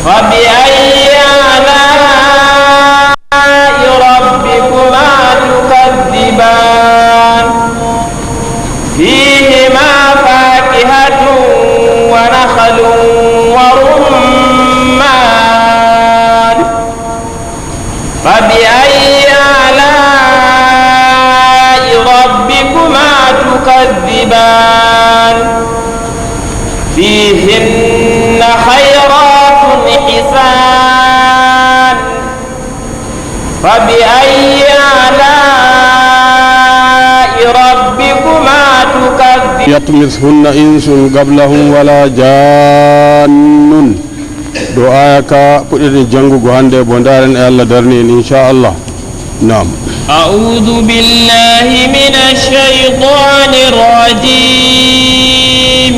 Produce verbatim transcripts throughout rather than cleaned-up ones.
فبأي آلاء ربكما تكذبان؟ فيهما فاكهة ونخل ورمان. فبأي آلاء ربكما تكذبان؟ فيهن خيرات حسان. فبأي آلاء ربكما تكذبان؟ يطمثهن إنس قبلهم ولا جان. Ɗo aya ka puɗɗiɗen janngugo hannde, bo ndaaren e Allah darni en, inchallah. Naam. أعوذ بالله من الشيطان الرجيم.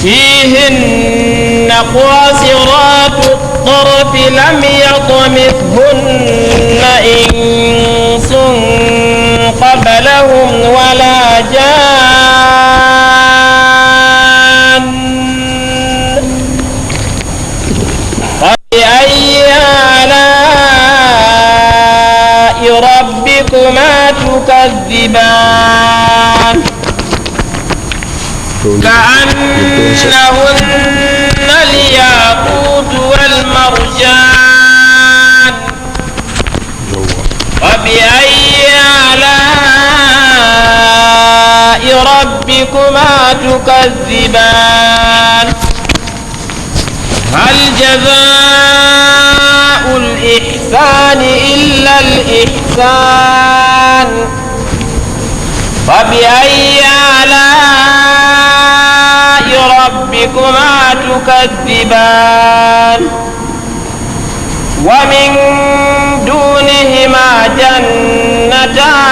فيهن قاصرات الطرف لم يطمثهن إنس قبلهم ولا جان. فبأي آلاء ربكما تكذبان؟ كأنهن الياقوت والمرجان. فبأي آلاء ربكما تكذبان؟ هل جزاء الإحسان إلا الإحسان؟ فبأي آلاء ربكما تكذبان؟ ومن دونهما جنتان.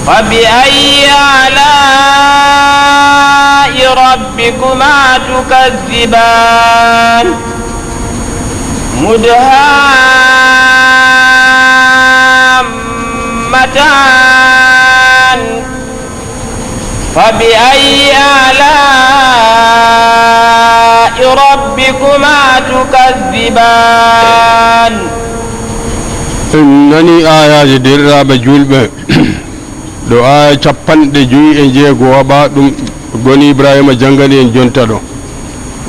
فبأي آلاء ربكما تكذبان؟ مدهامتان. فبأي آلاء ربكما تكذبان؟ En nani ayaaje, deerɗiraaɓe juulɓe, ɗo aya capanɗe joyi e jeego waɓa, ɗum goni Ibrahima janngani en jonta ɗo.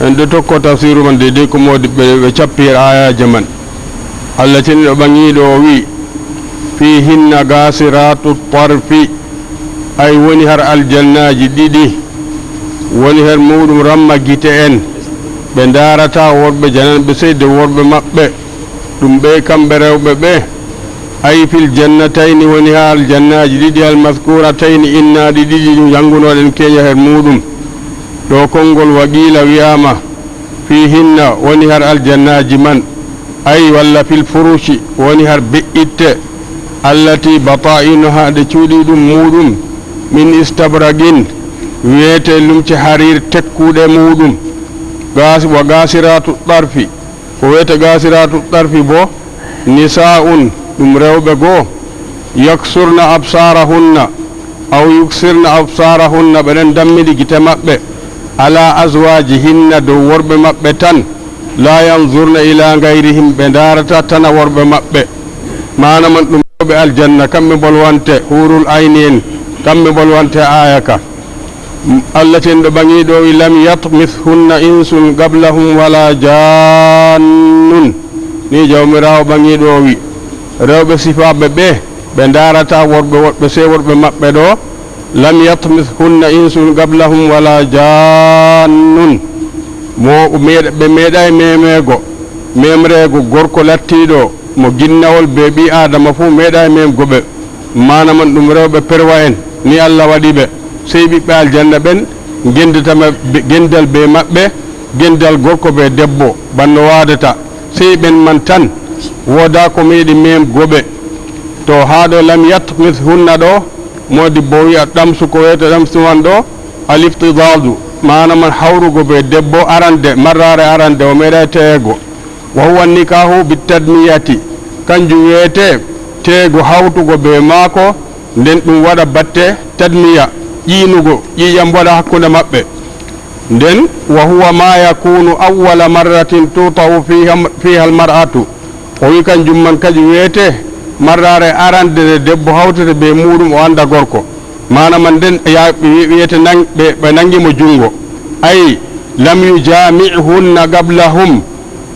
En ɗo tokko tafsiru man deydey ko moodi ɓe, ɓe cappi her ayaaje man. Allah teni ɗo ɓaŋiiɗo o wi'i, "Fiihinna gaasiraatu tarfi." Ay woni har aljannaaji ɗiɗi, woni her muuɗum ramma gite en, ɓe ndaarataa worɓe jananɓe sey de worɓe maɓɓe, ɗum ɓey kamɓe rewɓe ɓe. Ay fil jannatayni, woni haa aljannaaji ɗiɗi, almaskuuratayni, innaaɗi ɗiɗi, ɗum janngunooɗen keenya her muuɗum. Ɗo konngol waqiila wi'aama, "Fiihinna", woni har aljannaaji man. Ay, walla fil furushi, woni har be'itte, allati bataa'inuhaa, ɗe cuuɗiiɗum muuɗum, min istabraqin, wi'etee lumce hariir tekkuɗe muuɗum. Gaas-, wa gaasiraatu tarfi, ko wi'etee gaasiraatu tarfi bo, nisaa'un, ɗum rewɓe goo, yaksurna absaarahunna, aw yuksirna absaarahunna, ɓe ɗon dammidi gite maɓɓe, ala azwaajihinna, dow worɓe maɓɓe tan, laa yanzurna ilaa gayrihim, ɓe ndaarataa tana worɓe maɓɓe. Maana man ɗum rewɓe aljanna, kamɓe mbolwante, huurul ayni en, kamɓe mbolwante aaya ka. Allah cenɗo ɓaŋiiɗo o wi, "Lam yatmithunna insun qablahum wala jaannun." Ni Jawmiraawo ɓaŋiiɗo o wi, rewɓe sifaaɓe ɓe, ɓe ndaarataa worɓe woɗɓe, sey worɓe maɓɓe ɗo, "Lam yatmithunna insun qablahum wala jaannun." Mo, meeɗa-, ɓe meeɗaay memeego, memreego gorko lattiiɗo mo ginnawol be ɓii Aadama fuu meeɗaay memgo ɓe. Maana man ɗum rewɓe perwa en, ni Allah waɗi ɓe. Sey ɓiɓɓe aljanna ɓen gendata ma be, gendal be maɓɓe, gendal gorko be debbo, banno waadata. Sey ɓen man tan, woodaa ko meeɗi memgo ɓe. To haa ɗo "lam yatmithunna" ɗo, moodibbo wi'a ɗamsu, ko wiyete ɗamsu man ɗo, al-iftidaadu, maana man hawrugo be debbo arande, marraare arande, o meeɗaay te'ego. Wa huwa nikaahu bit tadmiyati, kanjum wi'ete te'ego hawtugo be maako, nden ɗum waɗa batte tadmiya, ƴiinugo, ƴiiƴam waɗa hakkunde maɓɓe. Nden, wa huwa ma yakunu awwala marratin tuta'u fiha, fiha almar'atu. O wi kanjum man kadi wiyete marraare arande nde debbo hawtete be muuɗum o anda gorko. Maana man nden ya-, wi-, wiyete nan-, ɓe, ɓe nangi mo jungo. Ay, lam yujami'hunna qablahum.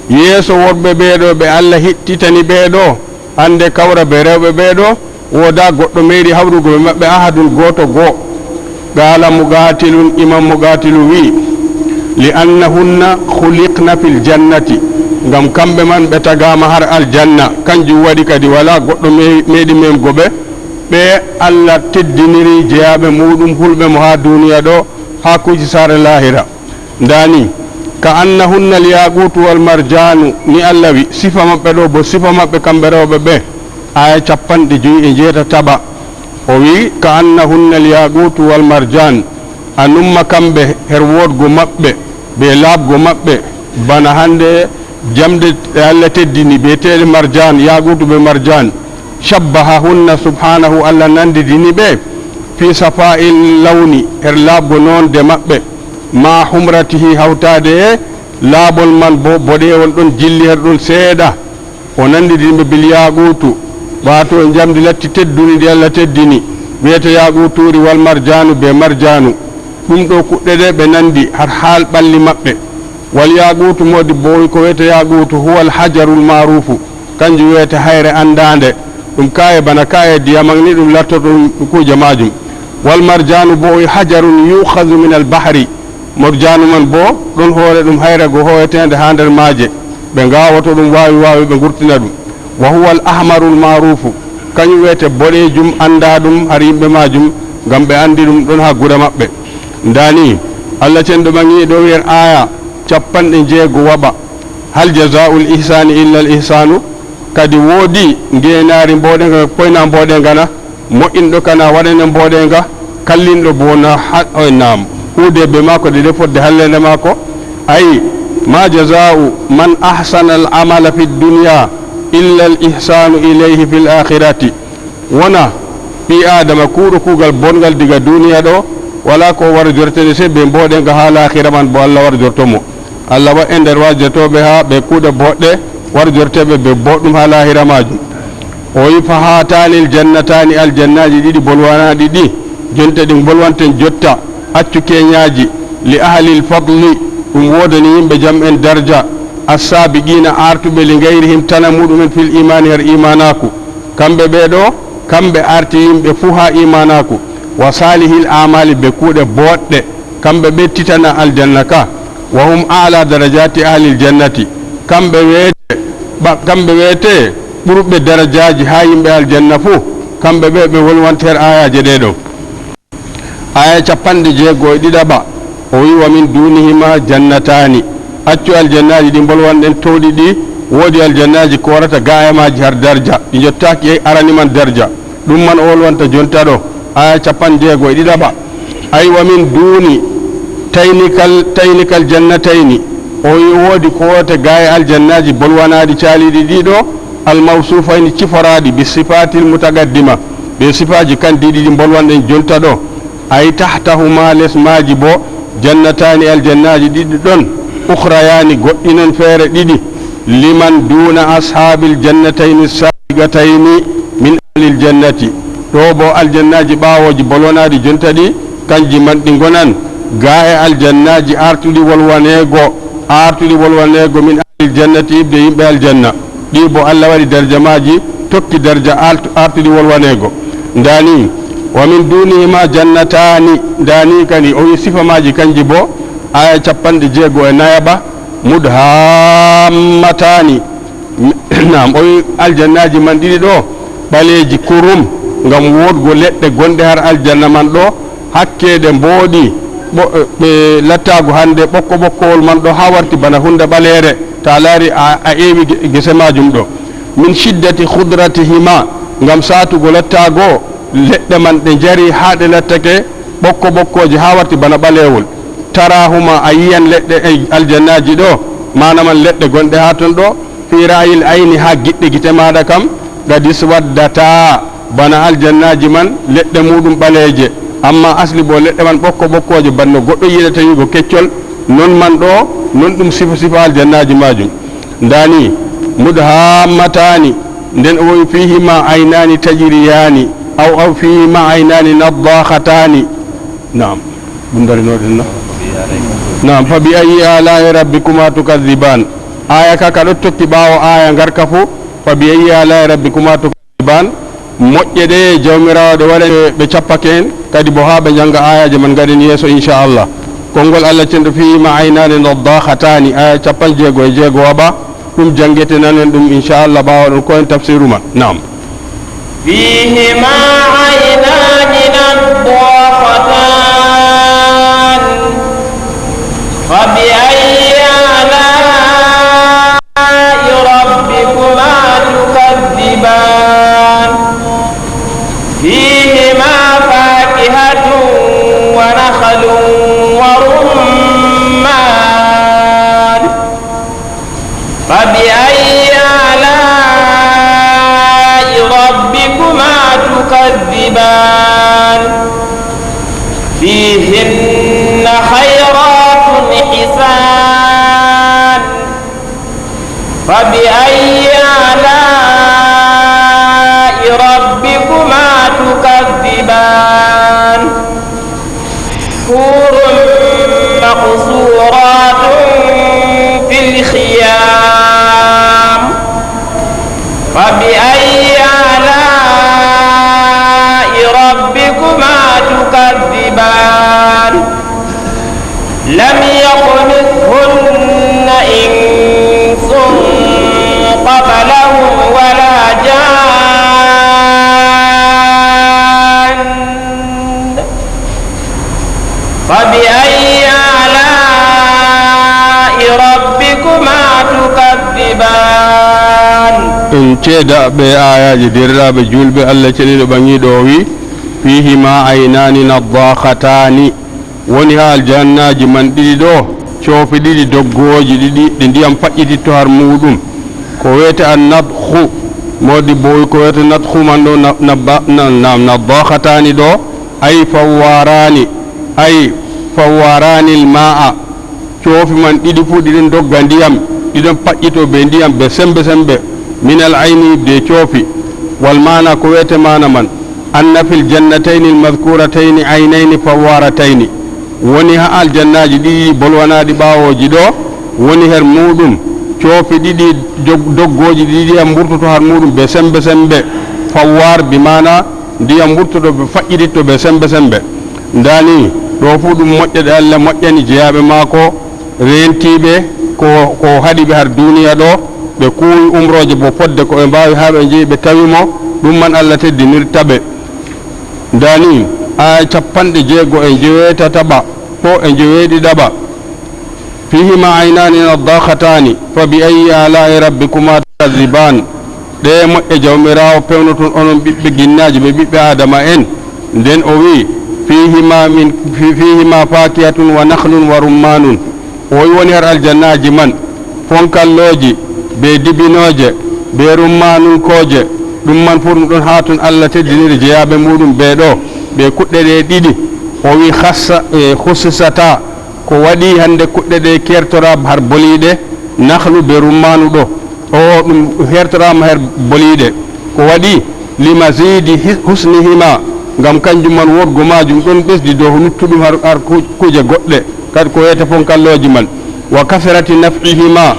Yeeso worɓe ɓeeɗo ɓe Allah hittitani ɓeeɗo, hande kawra be rewɓe ɓeeɗo, wooda goɗɗo meeɗi hawrugo be maɓɓe ahadun gooto goo. Qaala Muqaatilun, Imam Muqaatilu wi'i, "Li annahunna khuliqna fil jannati," ngam kamɓe man ɓe tagaama har aljanna, kanjum waɗi kadi wala goɗɗo me-, meeɗi memgo ɓe, ɓe Allah teddiniri jeyaaɓe muuɗum hulɓe mo haa duniya ɗo, haa kuuji saare laahira. Ndaa ni, "Ka annahunna al-yaaquutu wal marjaanu," ni Allah wi, sifa maɓɓe ɗo bo, sifa maɓɓe kamɓe rewɓe ɓe, aya capanɗe jowi e njeetataɓa. O wi, "Ka annahunna al-yaaquutu wal marjaan," a numma kamɓe her woodgo maɓɓe, be laaɓgo maɓɓe, bana hande jamɗe ɗe Allah teddini, bi'eteeɗe marjaan, yaaquutu be marjaan. Shabbahahunna subhaanahu, Allah nandidini ɓe, fi safaa'il lawni, her laaɓgo noonde maɓɓe, ma humratihi, hawtaade e laaɓol man bo, boɗeewol ɗon jilli her ɗon seeɗa. O nandidini ɓe bil yaaquutu, waato njamndi latti tedduni ndi Allah teddini, wi'ete yaaquutuuri wal marjaanu be marjaanu. Ɗum ɗo kuɗɗe ɗe ɓe nandi har haal ɓalli maɓɓe. Wal yaaquutu, moodi bowi ko wi'ete yaaquutu, huwal hajarul maaruufu, kanjum wi'ete hayre andaande. Ɗum ka'e bana ka'e diyaman ni ɗum lattoto ɗum kuuje maajum. Wal marjaanu bo o hajarun yu'khazu min al bahri. Marjaanu man bo ɗon hoore ɗum hayre go ho'eteende haa nder maaje. Ɓe ngaawoto ɗum waawi waawi ɓe ngurtina ɗum. Wa huwal ahmarul maaruufu. Kañum wi'ete boɗeejum anndaa ɗum har yimɓe maajum, ngam ɓe anndi ɗum ɗon haa gure maɓɓe. Ndaa ni, Allah cenɗo ɓaŋi ɗo yer aaya capanɗe njeego waɓa. Hal jazaa'ul ihsaani illal ihsaanu? Kadi woodi ngeenaari mbooɗeeŋga, poyna mbooɗeeŋga na? Mo'inɗo kana waɗane mbooɗeeŋga, kallinɗo bo na ha-, oy, naam, huude be maako de, de fodde halleende maako. Ay, ma jazaa'u man ahsana al amala fi dunya illa al ihsanu ilayhi fil akhirati. Wona ɓii Aadama kuuɗo kuugal bongal diga duniya ɗo, walaa ko warjortene sey be mbooɗeeŋga haa laahira man bo Allah warjorto mo. Allah wa'e nder warjotooɓe haa ɓe kuuɗe boɗɗe, warjorteeɓe be boɗɗum haa laahira maajum. O wi, "Fa haataanil jannataani," aljannaaji ɗiɗi bolwanaaɗi ɗi, jonta ɗi bolwanten jotta, accu kenyaaji, "li ahlil fadli," ɗum woodani yimɓe jam'en darja, "assaabiqiina," aartuɓe, "li gayrihim," tana muuɗum'en, "fil iimaani," her iimaanaaku. Kamɓe ɓe ɗo, kamɓe arti yimɓe fuu haa iimaanaaku. "Wa saalihil aamaali," be kuuɗe boɗɗe, kamɓe ɓe titana aljanna ka. "Wa hum a'la darajaati ahlil jannati," kamɓe weete, ɓa-, kamɓe weete ɓurɓe darajaaji haa yimɓe aljanna fuu, kamɓe ɓe ɓe wolwante her aayaaje ɗe ɗo. Aaya capanɗe jeego e ɗiɗaɓa, o wi, "Wa min duunihima jannataani." Accu aljannaaji ɗi mbolwanɗen towɗi ɗi, woodi aljannaaji koorata gaaya maaji har darja, ɗi njottaaki e arani man darja. Ɗum man o wolwanta jonta ɗo, aaya capanɗe jeego e ɗiɗaɓa. Ay, "Wa min duuni taynikal, taynikal jannatayni." O wi woodi ko woote gaaya aljannaaji bolwanaaɗi caaliiɗi ɗi ɗo, "al mawsuufayni," ciforaaɗi, "bi sifaatil mutaqaddima," ɓe sifaaji kan ɗiɗi ɗi mbolwanɗen jonta ɗo. Ay, "tahtahuma," les maaji bo, "jannataani," aljannaaji ɗiɗi ɗon, "ukhrayaani," goɗɗi non feere ɗiɗi, "liman duuna ashaabil jannatayni saabiqatayni min ahlil jannati." Ɗo bo aljannaaji ɓaawooji bolwanaaɗi jonta ɗi, kanji man ɗi ngonan gaaya aljannaaji artuɗi wolwaneego, artuɗi wolwaneego min ahlil jannati, iɓde yimɓe aljanna. Ɗi bo Allah waɗi darja maaji, tokki darja alt-, artuɗi wolwaneego. Ndaa ni, "Wa min duunihima jannataani," ndaa ni kadi o wi sifa maaji kanji bo, aaya capanɗe jeego e nayaɓa, "mudhammataani." Naam, o wi aljannaaji man ɗiɗi ɗo, ɓaleeji kurum, ngam woodgo leɗɗe gonɗe har aljanna man ɗo, hakkeeɗe mbooɗi, ɓo-, ɓe lattaago hande ɓokko ɓokkowol man ɗo haa warti bana hunde ɓaleere, ta laari a, a eewi ge-, gese maajum ɗo. "Min shiddati khudratihima," ngam saatugo lattaago leɗɗe man ɗe njari haa ɗe lattake ɓokko ɓokkooje haa warti bana ɓaleewol. "Tarahuma," a yiyan leɗɗe e aljannaaji ɗo, maana man leɗɗe gonɗe haa ton ɗo, "fi ra'yil ayni," haa giɗɗe gite maaɗa kam, "qad iswaddata," bana aljannaaji man leɗɗe muuɗum ɓaleeje, amma asli bo leɗɗe man ɓokko ɓokkooje, bana no goɗɗo yiɗata yi'ugo keccol, Non man ɗo, non ɗum sifa sifa aljannaaji maajum. Ndaa ni, mudhaammataani, nden o wi'i, "Fiihima aynaani tajriyaani, aw, aw fiihima aynaani naddaakhataani." Naam, ɗum darinooɗen na? Naam, "Fa bi ayyi aalaa'i rabbikuma tukazzibaan." Aaya ka, ka ɗo tokki ɓaawo aaya ngarka fuu, "Fa bi ayyi aalaa'i rabbikuma tukazzibaan." Ban moƴƴe ɗe Jawmiraawo ɗe waɗani ɓe cappake en, kadi bo haa ɓe njannga aayaaje man ngaɗen yeeso, inchallah. Konngol Allah cenɗo, "Fiihima aynaani naddaakhataani", aaya cappanɗe jeego e jeego waɓa, ɗum janngete nanen ɗum, inchallah, ɓaawo ɗon ko en tafsiru man. Naam. فيهما عينان نضاختان فبأي آلاء ربكما تكذبان فيهما فاكهة ونخل ورمان فبأي آلاء ربكما تكذبان فيهن خيرات حسان فبأي آلاء ربكما تكذبان حور مقصورات في الخيام فبأي آلاء ربكما تكذبان لم يطمثهن إنس قبلهم ولا جان فبأي آلاء ربكما تكذبان En ceeda ɓe aayaaji, deerɗiraaɓe juulɓe, Allah ceniiɗo ɓaŋiiɗo o wi'i, "Fiihima aynaani naddaakhataani." Woni haa aljannaaji man ɗiɗi ɗo, coofi ɗiɗi doggooji ɗiɗi ɗi ndiyam faƴƴititto har muuɗum. Ko wiyete an nadkhu, moodi boy ko wiyete nadkhu man ɗo na-, nabba-, na-, na-, naddakhataani ɗo, ay fawwaraani, ay fawwaraani alma'a. Coofi man ɗiɗi fuu ɗiɗon dogga ndiyam, ɗiɗon paƴƴito be ndiyam be sembe sembe, min al ayni de coofi. Wal maana ko wiyete maana man, anna fil jannatayni al madhkuratayni aynayni fawwaratayni. Woni haa aljannaaji ɗiɗi bolwanaaɗi ɓaawooji ɗo, woni her muuɗum coofi ɗiɗi jog-, doggooji ɗiɗi ndiyam mburtoto har muuɗum be sembe sembe. Fawwar bi maana ndiyam mburtoto be faƴƴititto be sembe sembe. Ndaa ni, ɗo fuu ɗum moƴƴe ɗe Allah moƴƴani jeyaaɓe maako, reentiiɓe ko, ko haɗi ɓe har duuniya ɗo, ɓe kuuwi umrooje bo fodde ko ɓe mbaawi haa ɓe njehi ɓe tawi mo, ɗum man Allah teddinirta ɓe. Ndaa ni, aaya cappanɗe jeego e njeweetataɓa ko e njeweeɗiɗaɓa. Fiihima aynaani naddaakhataani, fa bi ayyi aalaa'i rabbikumaa tukazzibaan? Ɗeye moƴƴe Jawmiraawo pewnoton onon ɓiɓɓe ginnaaji be ɓiɓɓe Aadama en? Nden o wi'i, fiihima min, fi-, fiihima faakihatun wa nakhlun wa rummaanun. O wi'i woni har aljannaaji man, fonkallooji, be dibinooje, be rummaanunkooje, ɗum man fuu ɗum ɗon haa ton Allah teddiniri jeyaaɓe muuɗum ɓe ɗo, be kuɗɗe ɗe ɗiɗi. O wi'i khassa, e, khussisata, ko waɗi hande kuɗɗe ɗe kertoraama har boliiɗe, nakhlu be rummaanu ɗo. O ɗum hertoraama her boliiɗe. Ko waɗi? Li mazidi his-, husnihima, ngam kanjum man woɗgo maajum ɗon ɓesdi dow luttuɗum har, har ku-, kuuje goɗɗe, kadi ko wiyete fonkallooji man. Wa kasrati naf'ihima,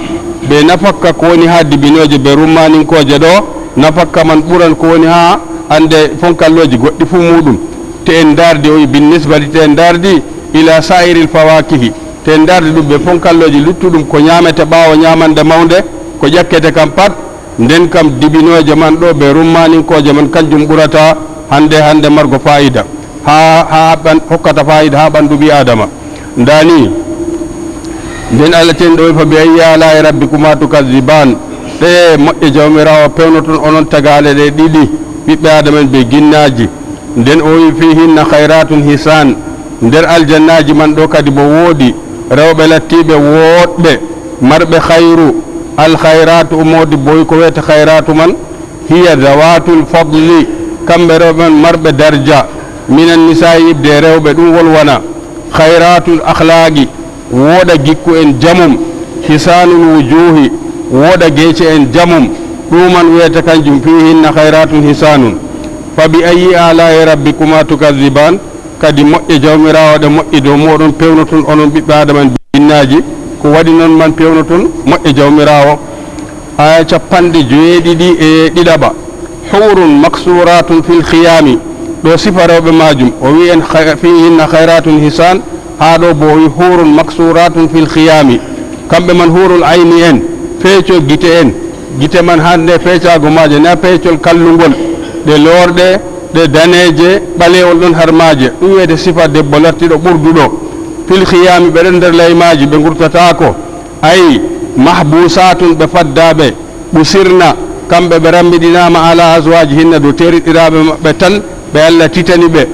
be nafakka ko woni haa dibinooje be rummaaninkooje ɗo, nafakka man ɓuran ko woni haa hande fonkallooji goɗɗi fuu muuɗum. To en ndaardi, o wi'i, bin nisbati, to en ndaardi ila sa'iril fawakihi, to en ndaardi ɗum be fonkallooji luttuɗum, ko nyaamete ɓaawo nyaamande mawnde, ko ƴakkete kam pat, nden kam dibinooje man ɗo be rummaaninkooje man, kanjum ɓurata hande, hande margo faayida haa, haa ɓan-, hokkata faayida haa ɓandu ɓii Aadama. Ndaa ni, nden Allah cenɗo wi'i, fa bi ayyi aalaa'i rabbikumaa tukazzibaan? Ɗeye moƴƴe Jawmiraawo pewnoton onon tagaale ɗe ɗiɗi, ɓiɓɓe Aadama en be ginnaaji? Nden o wi'i, fiihinna khayraatun hisaan, nder aljannaaji man ɗo kadi bo woodi rewɓe lattiiɓe wooɗɓe, marɓe khayru, al khayraatu, o moodi boy ko wiyete khayraatu man, hiya zawaatul fadli, kamɓe rewɓe man marɓe darja, minan nisaa'i, yiɗde rewɓe, ɗum wolwana. Khayraatul akhlaaqi, Wooɗa gikku en jamum, hisaanul wujuuhi, wooɗa geece en jamum, ɗuuman wiyata kanjum fiihinna khayraatun hisaanun. Fa bi ayyi aalaa'i rabbikumaa tukazzibaan? Kadi moƴƴe Jawmiraawo ɗe moƴƴi dow mooɗon pewnoton onon ɓiɓɓe Aadama en be jinnaaji? Ko waɗi non man pewnoton moƴƴe Jawmiraawo? Aaya capanɗe joweeɗiɗi e ɗiɗaɓa. Huurun maksuuraatun fil khiyaami. Ɗo sifa rewɓe maajum. O wi'i en khay-, fiihinna khayraatun hisaan. Haa ɗo bo o wi'i huurun maksuuraatun fil khiyaami. Kamɓe man huurul ayni en, feeco gite en. Gite man hande feecaago maaje, na peecol kallungol. Ɗe loorɗe, ɗe daneeje, ɓaleewol ɗon har maaje. Ɗum wi'ete sifa debbo lattiiɗo ɓurduɗo. Fil khiyaami, ɓe ɗon nder laymaaji, ɓe ngurtataako. Ay, mahbuusaatun, ɓe faddaaɓe. Usirna, kamɓe ɓe rammiɗinaama, ala azwaajihinna, dow teeriɗiraaɓe maɓɓe tan, ɓe Allah titani ɓe.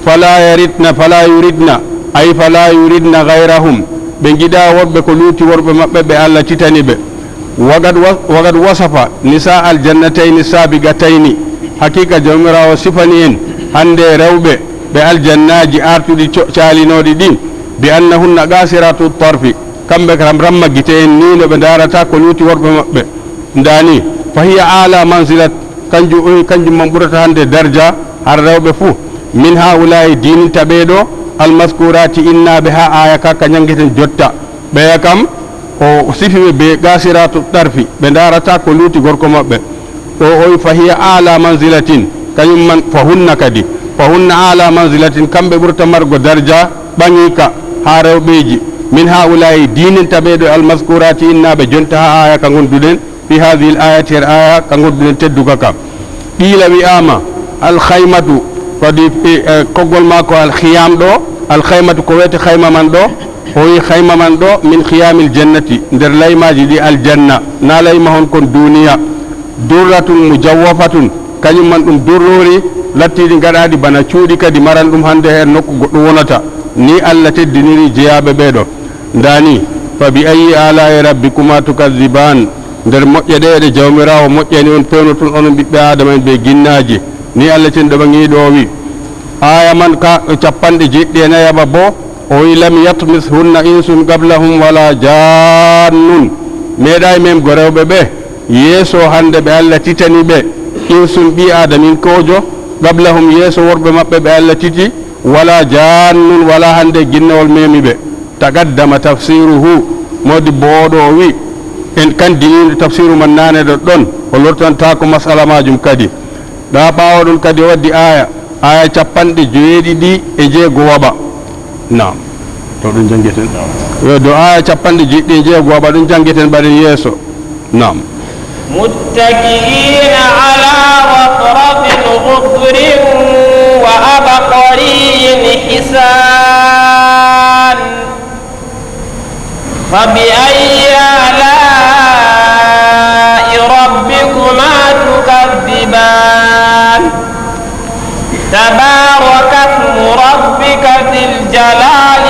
Falaa yaridna, falaa yuridna, ay falaa yuridna gayrahum. Ɓe ngiɗaa worɓe ko luuti worɓe maɓɓe ɓe Allah titani ɓe. Wagad wa-, wagad wasafa nisaa aljannatayni saabiqatayni. Hakiika Jawmiraawo sifani en hande rewɓe ɓe aljannaaji artuɗi co-, caalinooɗi ɗi, bi annahunna qaasiraatu tarfi. Kamɓe kam ramma gite en ni no ɓe ndaarata ko luuti worɓe maɓɓe. Ndaa ni, fa hiya aala manzilat, kanjum, kanjum man ɓurata hande darja har rewɓe fuu. Min haa'ulaa'i diininta ɓee ɗo, almaskuuraati innaaɓe haa aaya ka, ka njangeten jotta. Ɓeya kam, o sifi ɓe be qaasiraatu tarfi, ɓe ndaarata ko luuti gorko maɓɓe. O, o wi, fa hiya aala manzilatin, kañum man, fa hunna kadi. Fa hunna aala manzilatin, kamɓe ɓurata margo darja ɓaŋiika haa rewɓeeji. Min haa'ulaa'i diininta ɓee ɗo almaskuuraati innaaɓe jonta haa aaya ka ngonduɗen, fi haadihil aayati, her aaya ka ngonduɗen tedduka ka. Qiila wi'aama, alkhaymatu, kadi, e, e, konngol maako alkhiyam ɗo, alkhaymatu ko wiyete khayma man ɗo, o wi khayma man ɗo, min khiyamil jannati, nder laymaaji ɗi aljanna, na layma hon kon duniya. Durratun mujawwafatun, kañum man ɗum durrori lattiiɗi gaɗaaɗi bana cuuɗi kadi maran ɗum hande her nokku goɗɗo wonata. Ni Allah teddiniri jeyaaɓe ɓee ɗo. Ndaa ni, fa bi ayyi aalaa'i rabbikumaa tukazzibaan? Nder moƴƴe ɗeye ɗe Jawmiraawo moƴƴani on pewnoton onon ɓiɓɓe Aadama en bee ginnaaji? Ni Allah cenɗo ɓaŋiiɗo o wi. Aaya man ka capanɗe jeeɗiɗi e nayaɓa boo, o wi, lam yatmishunna insun qablahum wala jaannun. Meeɗaay memgo rewɓe ɓe yeeso hande ɓe Allah titani ɓe, insun ɓii Aadaminkoojo, qablahum yeeso worɓe maɓɓe ɓe Allah titi, wala jaannun, wala hande ginnawol memi ɓe. Taqaddama tafsiruhu, moodibbo oo ɗo o wi, en kandini tafsiru man naane ɗoɗɗon, o lortantaako masala maajum kadi. Ɗa ɓaawo ɗon kadi o waddi aaya, aaya capanɗe joweeɗiɗi e jeegowaɓa. Naam. To ɗum janngeten. Yo, do aaya capanɗe jeeɗiɗi e jeegowaɓa ɗum janngeten ɓaɗen yeeso. Naam. متكئين على رفرف خضر وعبقري حسان. فبأي آلاء ربكما تكذبان؟ تبارك اسم ربك ذي الجلال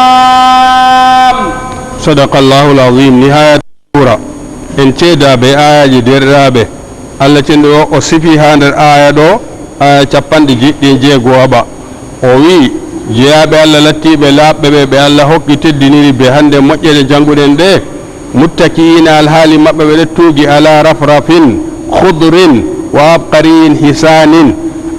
والإكرام. صدق الله العظيم. Nihaaya suura. En ceedaa bee aayaaji deerɗiraaɓe. Allah cenɗo o, o sifi haa nder aaya ɗo, aaya capanɗe jeeɗiɗi e jeegowaɓa. O wi'i, jeyaaɓe Allah lattiiɓe laaɓɓe ɓe, ɓe Allah hokki teddiniri bee hande moƴƴere jannguɗen ɗe, muttaki'iina alhaali maɓɓe ɓe ɗo tuugi ala rafrafin khudrin wa abqariyyin hisaanin.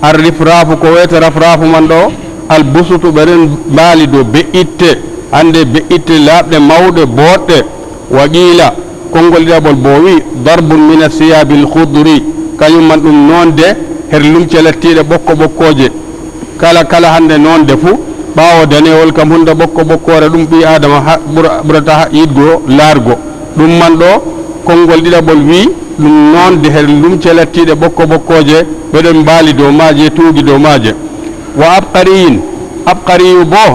Ar rifrafu ko wiyete rafrafu man ɗo, albusutu ɓe ɗon mbaali dow be'itte, hande be'itte laaɓɗe mawɗe booɗɗe. Wa qiila, konngol ɗiɗaɓol boo wi'i, darbun mina siyaabil khudri, kañum man ɗum noonde her lumce lattiiɗe ɓokko ɓokkooje. Kala, kala hande noonde fuu, ɓaawo danewol kam hunde ɓokko ɓokkoore ɗum ɓii Aadama ha-, ɓura-, ɓurata ha-, yiɗgo laargo. Ɗum man ɗo, konngol ɗiɗaɓol wi'i, ɗum noonde her lumce lattiiɗe ɓokko ɓokkooje, ɓe ɗon mbaali dow maaje, tuugi dow maaje. Wa abqariyyin, abqariyu boo,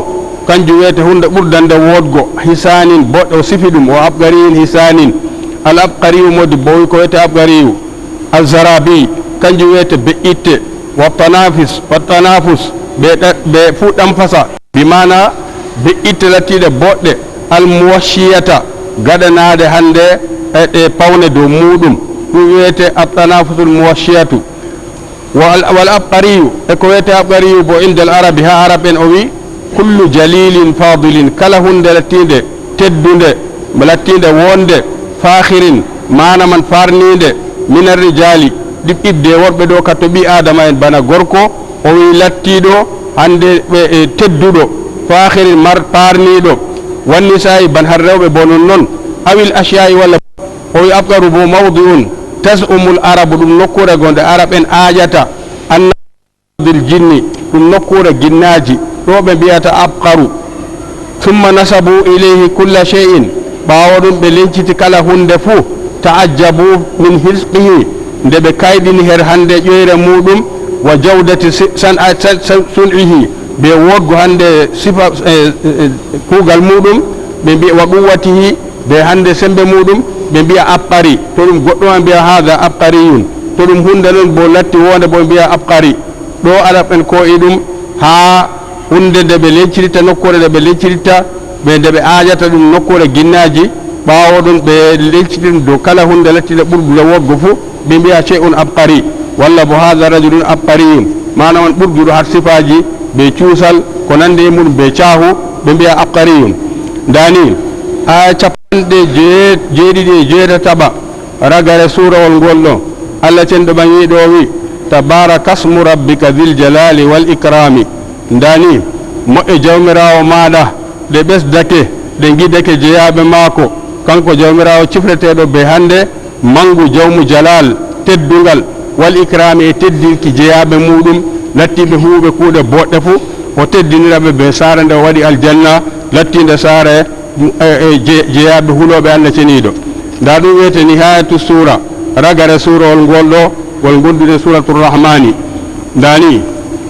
kanjum wiyete hunde ɓurdande woodgo, hisaanin, boɗɗo, o sifi ɗum, wa abqariyyin hisaanin. Al abqariyu moodi boo, ko wiyete abqariyu. Al zarabi, kanjum wiyete be'itte. Wa tanafis, wa tanafus, ɓe ɗa-, ɓe fuu ɗan fasa. Bi maana be'itte lattiiɗe boɗɗe, al muwashshiyata, gaɗanaaɗe hande e ɗe pawne dow muuɗum. Ɗum wiyete at tanafusul muwashshiyatu. Wal, wal abqariyu, e ko wiyete abqariyu bo indal arabi, ha arab en o wi, Kullu jalilin fadilin, kala huunde lattiinde teddunde, lattiinde woonde, faakhirin, maana man faarniinde, minar rijaali, ɗiɓɓiɓde e worɓe ɗo, ka to ɓii Aadama en bana gorko, o wiyi lattiiɗo hannde ɓe e tedduɗo, faakhirin mar faarniiɗo, wannisaa'i ban har rewɓe bo non non, awil ashyaa'i walla o wiyi afqaru bo mawdi'un taz'umul arabu, ɗum nokkuure gonde Arab en aaƴata, anna bil jinni, ɗum nokkuure ginnaaji, ɗo ɓe mbiyata afqaru. Summa nasabu ilayhi kulla shay'in, ɓaawo ɗum ɓe lenciti kala huunde fuu, ta'ajjabu min hisqihi, nde ɓe kayɗini her hannde ƴoyre muuɗum, wa jawdati si-, san-, a-, san-, san-, sun'ihi, be woodgo hannde sifa, eh, eh, kuugal muuɗum, ɓe mbiya wa quwwatihi, be hannde semmbe muuɗum, ɓe mbiya abqari. To ɗum goɗɗo on mbiya haada abqariyun. To ɗum huunde non bo latti woonde bo ɓe mbiya abqari. Ɗo Arab en ko e ɗum haa huunde nde ɓe lenciritta, nokkuure nde ɓe lenciritta, ɓe nde ɓe aajata ɗum nokkuure ginnaaji, ɓaawo ɗum ɓe lenciti ɗum dow kala huunde lattiinde ɓurdude woodgo fuu, ɓe mbiya shay'un abqari, walla bo haada rajulun abqariyun, maana on ɓurduɗo har sifaaji, be cuusal, ko nanndi e mum, be caahu, ɓe mbiya abqariyun. Ndaa ni, aya capanɗe jee-, jeeɗiɗi e jeetataɓa, ragare suurawol ngol ɗo, Allah cenɗo ɓangiiɗo o wi, "Tabarakasmu rabbika dhil jalali wal ikrami." Ndaa ni, moƴƴe Jawmiraawo maaɗa, ɗe ɓesdake, ɗe ngidake jeyaaɓe maako. Kanko Jawmiraawo cifreteeɗo be hannde, mangu, jawmu jalal, teddungal, wal ikrami, e teddinki jeyaaɓe muuɗum, lattiiɓe huuɓe kuuɗe booɗɗe fuu. O teddinira ɓe be saare nde o waɗi aljanna, lattiinde saare e, e, je-, jeyaaɓe hulooɓe Allah ceniiɗo. Ndaa ɗum wiyete nihayatu suura, ragare suurawol ngol ɗo, ngol gonduɗen Suuratul Rahmaani. Ndaa ni,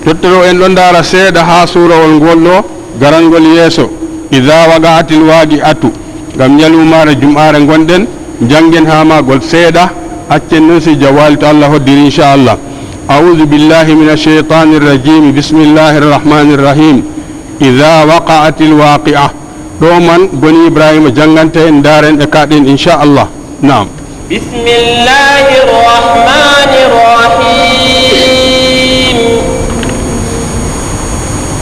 tottoro en ɗon ndaara seeɗa haa suurawol ngol ɗo, garangol yeeso, "Idha waqa'atil waqi'atu", ngam nyalumaare jum'aare ngonɗen, njanngen haa maagol seeɗa, accen non si jawaali to Allah hoddiri, inchallah. A'udhu billahi minash shaytanir rajim. Bismillahir rahmanir rahim. "Idha waqa'atil waqi'a." Ɗo man goni Ibrahima jannganta en, ndaaren e kaɗen, inchallah. Naam. بسم الله الرحمن الرحيم.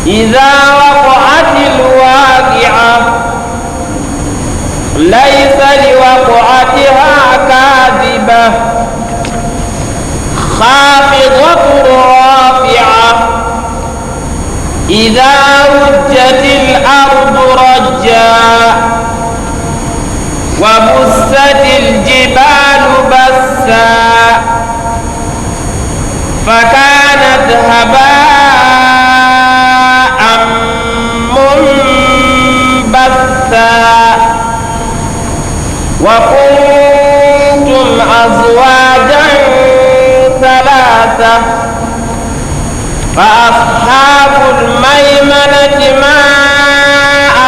إذا وقعت الواقعة. ليس لوقعتها كاذبة. خافضة رافعة. إذا رجت الأرض رجا. وبست الجبال بسا. فكانت هباء منبثا. وكنتم أزواجا ثلاثة. فأصحاب الميمنة ما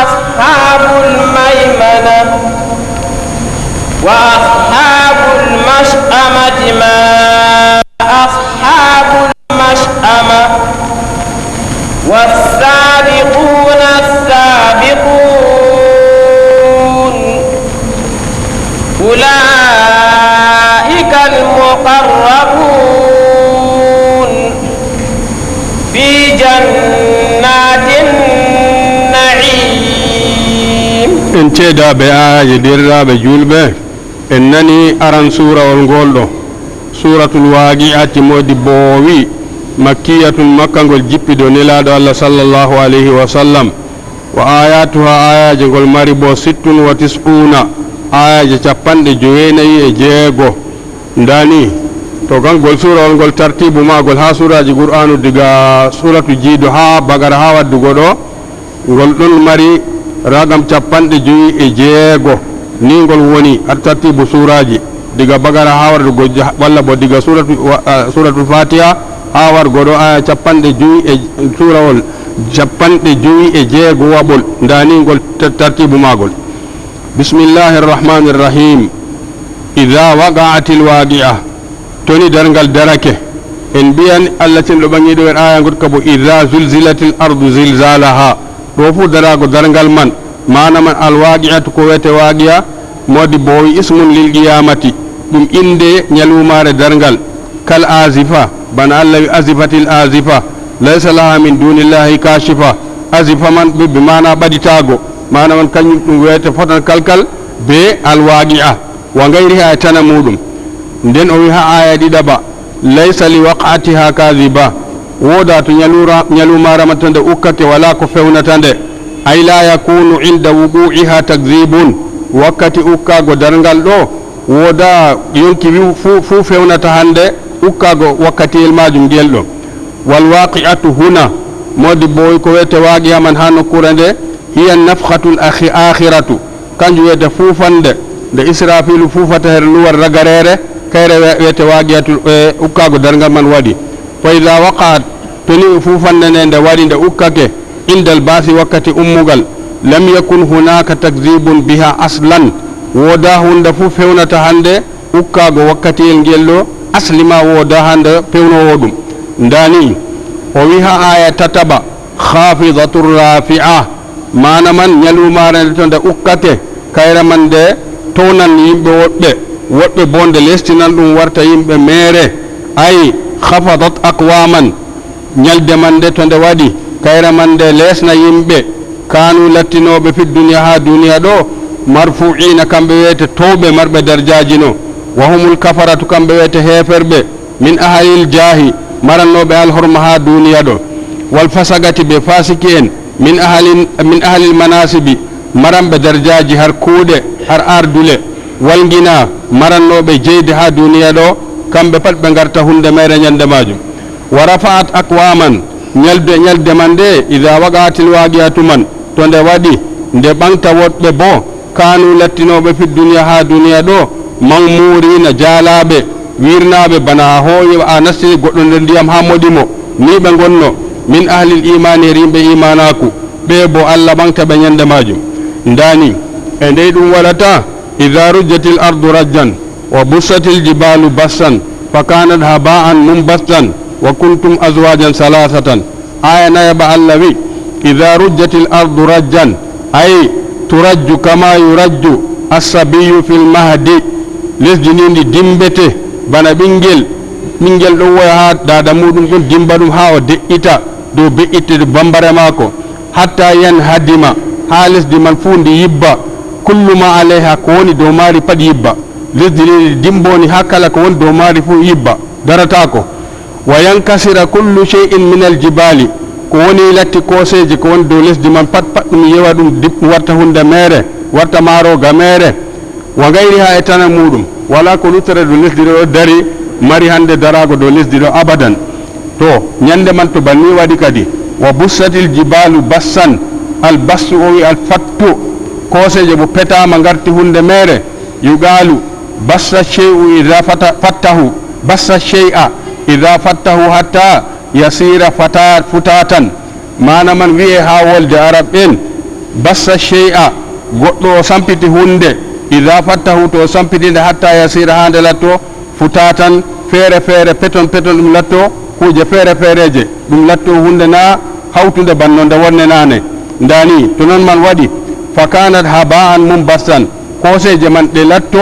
أصحاب الميمنة. وأصحاب المشأمة ما أصحاب المشأمة. والسابقون السابقون. أولئك المقربون في جنات النعيم. En ceedaaɓe aayaaji, deerɗiraaɓe juulɓe, en nani aran suurawol ngol ɗo, Suuratul Waaqi'ati, moodibbo o wi'i, "Makkiyatun", Makka ngol jippi dow Nelaaɗo Allah sallallahu alayhi wa sallam. Wa ayatuha, ayaaje ngol mari bo sittun wa tis'una, ayaaje cappanɗe joweenayi e jeego. Ndaa ni, to gangol suurawol ngol, tartiibu maagol haa suuraaji Qur'aanu, diga suuratu Jiido haa Bagara haa waddugo ɗo, ngol ɗon mari ragam cappanɗe jowi e jeego. Ni ngol woni har tartiibu suuraaji, diga Bagara haa wardugo ja-, walla bo diga suuratu, wa-, a, suuratul Faatiha haa wargo ɗo aya cappanɗe jowi e suurawol cappanɗe jowi e jeego waɓol. Ndaa ni ngol ta-, tartiibu maagol. Bismillahir Rahmanir Rahim. Idha waqa'atil waqi'a. To ni darngal darake, en mbiyan Allah cenɗo ɓaŋiiɗo en aya ngot ka bo, "Idha zulzilatil ardu zilzalaha." Ɗo fu daraago darngal man, maana man alwaqi'atu ko wiyete waqi'a, moodi bo o wi ismun lil qiyamati, ɗum innde nyalumare darngal. Kal azifa, bana Allah wi, "Azifatil azifa, laysa laha min dunillahi kashifa." Azifa man ɓe, ɓe maana ɓaditaago, maana man kañum ɗum wiyete fotan kalkal be alwaqi'a, wa gayriha e tana muuɗum. Nden o wi ha aya ɗiɗaɓa, "Laysa li waq'atiha kadhiba." Wooda to ñalura-, ñalumara man to nde ukkake wala ko fewnata nde. Ay la yakunu inda wuqu'iha takdhibun. Wakkati ukkaago darngal ɗo, wooda yonki wi-, fu, fu fewnata hande ukkaago wakkatiyel majum ngel ɗo. Wal waqi'atu huna, modi boy ko wiyete waqi'a man ha nokkure nde, hiya nafkhatul akhi-, akhiratu. Kanjum wiyete fuufande nde Israfilu fuufata her luwal ragareere, kayre we-, wiyete waaqi'atul, e, ukkaago darngal man waɗi. Fa idha waqa'at, to ni fuufande nde nde waɗi, nde ukkake, indal ba'si, wakkati ummugal, lam yakun hunaka takdhibun biha aslan, wooda hunde fu fewnata hande ukkaago wakkatiyel ngel ɗo, asli ma wooda hande pewnowo ɗum. Ndani, o wi ha aya tataɓa, "Khafidatur rafi'a." Maana man, ñalumare nde to nde ukkake, kayre man nde townan yimɓe woɗɓe, woɗɓe bo nde lestinan ɗum warta yimɓe meere. Ay, khafadat aqwaman, ñalde man nde to nde waɗi, kayre man nde lesna yimɓe, kanu lattinooɓe fi duniya, ha duniya ɗo, marfu'ina, kamɓe wiyete towɓe marɓe darjaaji no, wa humul kafaratu, kamɓe wiyete heeferɓe, min ahalil jaahi, marannooɓe alhorma haa duuniya ɗo, wal fasagati, ɓe faasiki en, min ahalin, min ahalil manasibi, maranɓe darjaaji har kuuɗe, har ardule, wal ngina, marannooɓe jeyde haa duuniya ɗo, kamɓe pat ɓe ngarta huunde meere ñande maajum. Wa rafa'at aqwaman, ñalde, ñalde man nde, iza waqa'atil waqi'atu man, to nde waɗi, nde ɓaŋgta woɗɓe boo, kanu lattinooɓe fi duniya haa duniya ɗo, maŋmuuriina jaalaaɓe, wiirnaaɓe bana a hooyi a nasti goɗɗo nder ndiyam haa moɗi mo, nii ɓe ngonno, min ahlil iimaani her yimɓe iimaanaaku, ɓe boo Allah ɓaŋgta ɓe ñande maajum. Ndaa ni, e ndey ɗum waɗata, iza rujjatil ardu rajjan, wa bussatil jibaalu bassan, fa kanat haba'an munbassan, wa kuntum azwajan salasatan. Aya nayaɓa Allah wi, "Idha rujjatil ardu rajjan," ay turajju kama yurajju as-sabiyyu fil mahdi. Lesdi ni ndi dimbete bana ɓingel, ɓingel ɗon woya ha dada muɗum ɗon dimba ɗum ha o de'ita dow be'itte bambare maako, hatta yanhadima, ha lesdi man fuu ndi yibba, kullu ma alayha, ko woni dow maari pat yibba. Lesdi ni ndi dimboni ha kala ko woni dow maari fuu yibba, darataako. Wa yankasira kullu shay'in min al-jibali, ko woni latti kooseeje ko woni dow lesdi man pat, pat ɗum yewa ɗum dip-, warta hunde meere, warta maaroga meere. Wa gayriha, e tana muɗum, wala ko luttata dow lesdi ɗo dari, mari hande darago dow lesdi ɗo abadan. To, ñande man to banni waɗi kadi, wa bussatil jibalu bassan, al bassu o wi al fattu, kooseeje bo petama ngarti hunde meere, yuqalu, bassa shay'u idha fata-, fattahu, bassa shay'a idha fattahu hatta yasira fata-, futatan. Maana man wi'e ha wolde Arab en, bassa shay'a, goɗɗo o sampiti hunde, idha fattahu, to o sampiti nde, hatta yasira, ha nde latto, futatan, feere feere, peton peton, ɗum latto kuuje feere feereje, ɗum latto hunde na hawtunde banno nde wonne naane. Ndaa ni, to non man waɗi, fa kanat haba'an munbassan, kooseeje man ɗe latto